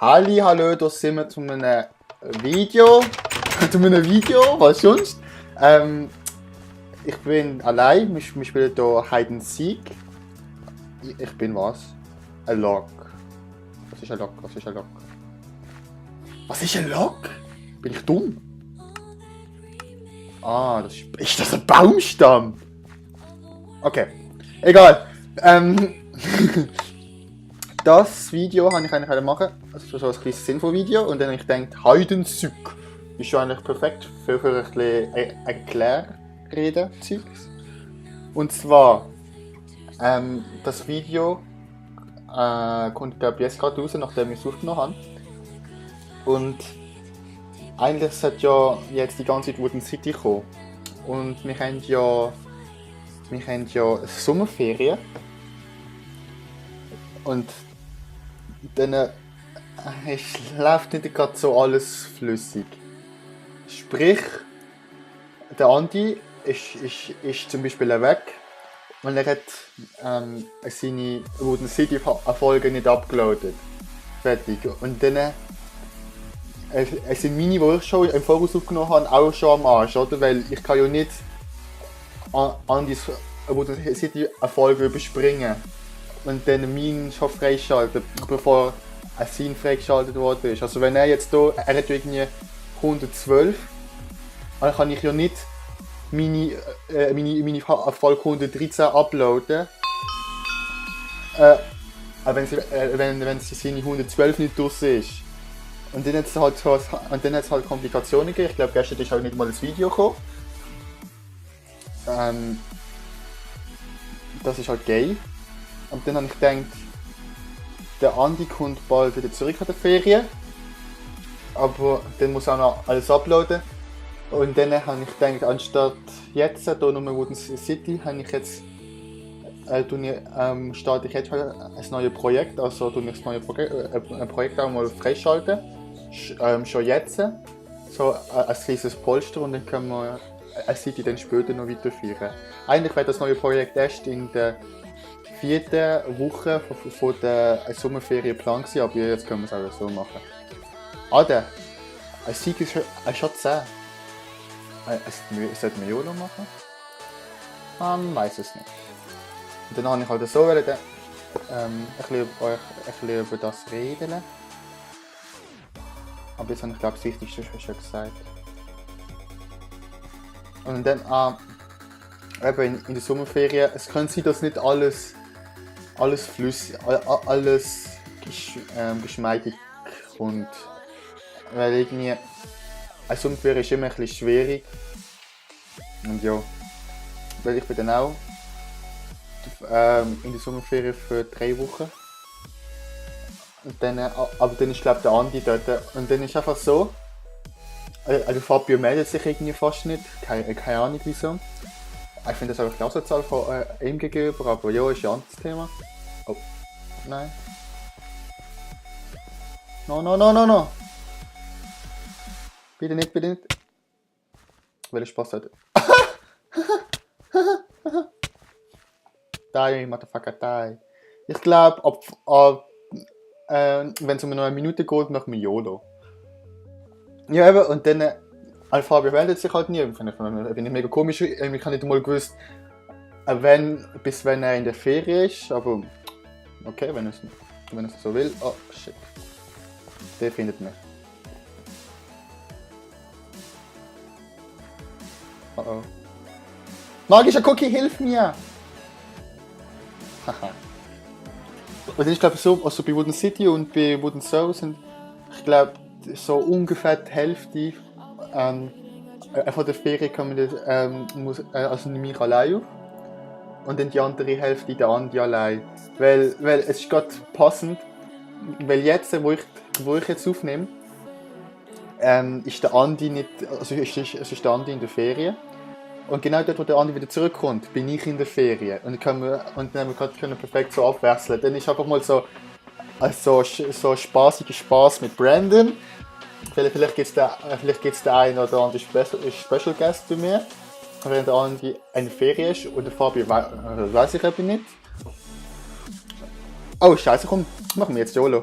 Hallo, da sind wir zu einem Video. Was sonst? Ich bin allein, wir spielen hier Hide and Seek. Ich bin was? Ein Log. Was ist ein Log? Was ist ein Log? Bin ich dumm? Ah, ist das ein Baumstamm? Okay, egal. Das Video habe ich eigentlich machen, also so ein kleines Info-Video, und dann habe ich gedacht, Hide and Seek ist schon eigentlich perfekt für ein bisschen Erklärreden-Zeugs. Und zwar, das Video kommt glaube ich jetzt gerade raus, nachdem wir es aufgenommen haben. Und eigentlich sollte ja jetzt die ganze Zeit Wooden City kommen. Und wir haben ja Sommerferien. Und dann läuft nicht gerade so alles flüssig. Sprich, der Andi ist zum Beispiel weg, weil er hat seine Wooden City Folge nicht abgeladen. Fertig. Und dann sind meine, die ich schon im Voraus aufgenommen habe, auch schon am Arsch, oder? Weil ich kann ja nicht Andis Wooden City Folge überspringen und dann meinen schon freischalten, bevor ein Scene freigeschaltet worden ist. Also wenn er jetzt hier, er hat irgendwie 112, dann kann ich ja nicht meine Folge 113 uploaden, wenn seine 112 nicht durch ist. Und dann hat es halt Komplikationen gegeben. Ich glaube, gestern ist halt nicht mal das Video gekommen. Das ist halt geil. Und dann habe ich gedacht, der Andi kommt bald wieder zurück an der Ferien. Aber dann muss er auch noch alles uploaden. Und dann habe ich gedacht, anstatt jetzt hier nur Wooden City, starte ich jetzt ein neues Projekt. Also tue ich das neue Projekt auch mal freischalten. Schon jetzt. So ein kleines Polster, und dann können wir eine City dann später noch weiterführen. Eigentlich wäre das neue Projekt erst in der 4. Woche von der Sommerferien geplant gewesen, aber jetzt können wir es auch so machen. Alter, ein Sieg ist schon 10. Sollten wir YOLO machen? Man weiß es nicht. Und dann habe ich halt so ein bisschen über das reden. Aber jetzt habe ich glaube das Wichtigste schon gesagt. Und dann eben in der Sommerferien, es kann sein, dass nicht alles flüssig, alles geschmeidig kommt. Weil irgendwie eine Sommerferie ist immer ein bisschen schwierig. Und ja, weil ich bin dann auch in der Sommerferien für 3 Wochen. Und dann, aber dann ist glaube ich der Andi dort. Und dann ist einfach so, also Fabio meldet sich irgendwie fast nicht, keine Ahnung wieso. Ich finde das einfach die Klassenzahl von ihm gegenüber, aber ja, ist ja ein anderes Thema. Oh, nein. No. Bitte nicht. Welcher Spaß hat Die, Motherfucker, die. Ich glaube, wenn es um eine Minute geht, machen wir YOLO. Ja, eben, und dann Fabio meldet sich halt nie. Finde ich mega komisch. Ich habe nicht mal gewusst, bis wenn er in der Ferien ist. Aber okay, wenn er es so will. Oh shit. Der findet mich. Oh. Magischer Cookie, hilf mir! Haha. Und ich glaube so, also bei Wooden City und bei Wooden Soul sind, ich glaube, so ungefähr die Hälfte von der Ferien muss mich allein auf. Und dann die andere Hälfte der Andi allein. Weil es ist gerade passend, weil jetzt, wo ich jetzt aufnehme, ist der Andi nicht, also ist der Andi in der Ferien. Und genau dort, wo der Andi wieder zurückkommt, bin ich in der Ferien. Und dann haben wir gerade perfekt so abwechseln. Dann ist einfach mal so spaßiger Spaß mit Brandon. Vielleicht gibt es den einen oder anderen Special Guest bei mir. Während der Andi eine Ferien ist und der Fabio weiß ich eben nicht. Oh Scheiße, komm, machen wir jetzt YOLO.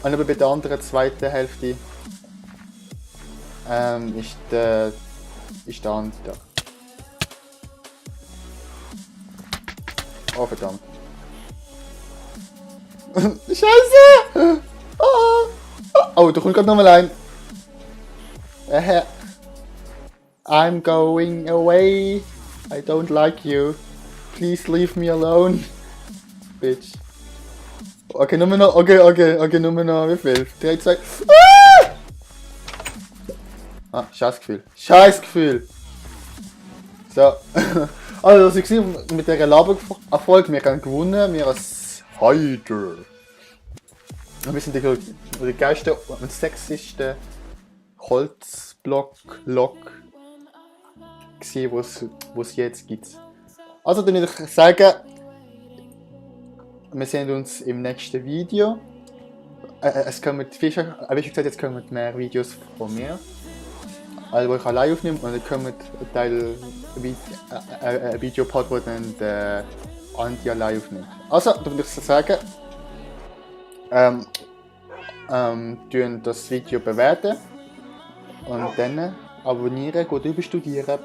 Und aber bei der anderen zweiten Hälfte ist der Andi da. Oh verdammt. Scheiße! Oh, oh, da kommt gerade nochmal ein. I'm going away. I don't like you. Please leave me alone. Bitch. Okay, nur noch. Okay, nur noch. Wie viel? 3, 2. Scheißgefühl. Scheißgefühl. So. Also, das war mit dieser Labererfolg. Wir haben gewonnen. Wir als Heider. Wir sind die geilsten und sexiesten Holzblock-Lok gesehen, was es jetzt gibt. Also, dann würde ich sagen, wir sehen uns im nächsten Video. Es kommen, wie gesagt, jetzt kommen mehr Videos von mir, also wo ich allein aufnehme, und dann kommt ein Teil ein Videopod, wo dann der Andi allein aufnimmt. Also, dann würde ich sagen, tun das Video bewerten und dann abonnieren, gut überstudieren.